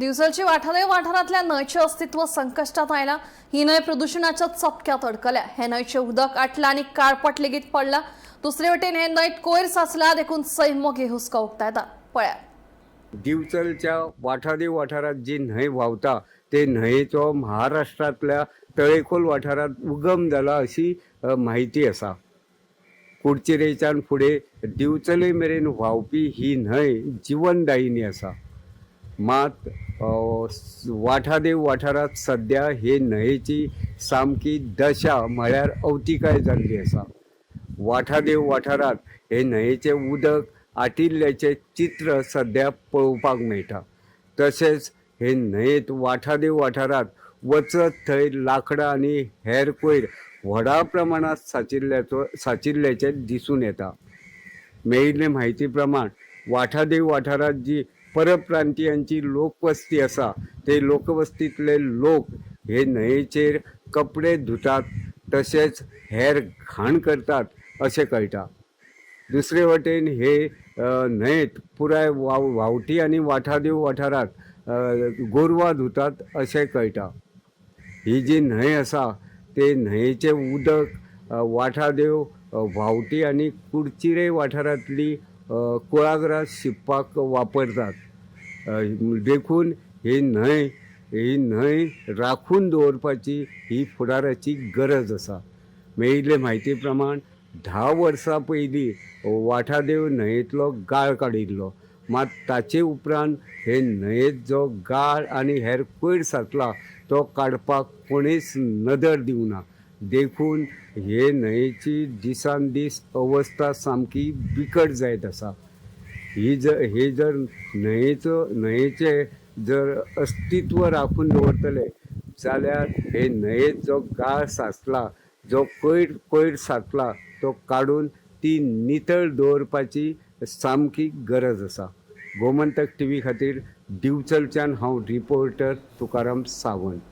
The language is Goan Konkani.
दिवचलची वाठादेव वाठारांतल्या न्हंयचें अस्तित्व संकश्टात आयलां. ही न्हंय प्रदुशणाच्या चपक्यात अडकल्या. हे न्हंयचें उदक आटलां आनी काळपट लेगीत पडला. दुसरे वटेन हे न्हंयत कोयर साचला देखून सैममोगी हुस्को उक्तायतात. पळयात. दिवचलच्या वाठादेव वाठारांत जी न्हंय व्हांवता ते न्हंयेचो महाराष्ट्रांतल्या तळेखोल वाठारांत उगम जाला अशी म्हायती आसा. कुडचिरेच्यान फुडें दिवचले मेरेन व्हांवपी ही न्हंय जिवनदायिनी आसा. मात वाठादेव वाठारांत सद्या हे न्हंयेची सामकी दशा म्हळ्यार अवतिकाय जाल्ली आसा. वाठादेव वाठारांत हे न्हंयेचें उदक आटिल्ल्याचें चित्र सद्या पळोवपाक मेळटा. तशेंच हे न्हंयेंत वाठादेव वाठारांत वचत थंय लांकडां आनी हेर कोयर व्हडा प्रमाणांत सांचिल्ल्याचें दिसून येता. मेळिल्ले म्हायती प्रमाण वाठादेव वाठारांत जी परप्रांतीयांची लोकवस्ती आसा ते लोकवस्तींतले लोक हे न्हंयेचेर कपडे धुतात तशेंच हेर घाण करतात अशें कळटा. दुसरे वटेन हे न्हंयेंत पुराय व्हांवटी आनी वाठादेव वाठारांत गोरवां धुतात अशें कळटा. ही जी न्हंय आसा ते न्हंयेचें उदक वाठादेव, व्हांवटी आनी कुडचिरे वाठारांतली कुळागरां शिंपपाक वापरतात. देखून ही न्हंय राखून दवरपाची ही फुडाराची गरज आसा. मेळिल्ले म्हायती प्रमाण 10 वर्सां पयलीं वाठादेव न्हंयेंतलो गाळ काडिल्लो. मात ताचे उपरांत हे न्हंयेंत जो गाळ आनी हेर कोयर साचला तो काडपाक कोणेच नदर दिवना. देखून हे न्हंयेची दिसान दीस अवस्था सामकी बिकट जायत आसा. ही जर न्हंयेचें जर अस्तित्व राखून दवरतले जाल्यार हे न्हंयेंत जो गाळ साचला, जो कोयर कोयर साचला तो काडून ती नितळ दवरपाची सामकी गरज आसा. गोमंतक टीव्ही खातीर दिवचलच्यान हांव रिपोर्टर तुकाराम सावंत.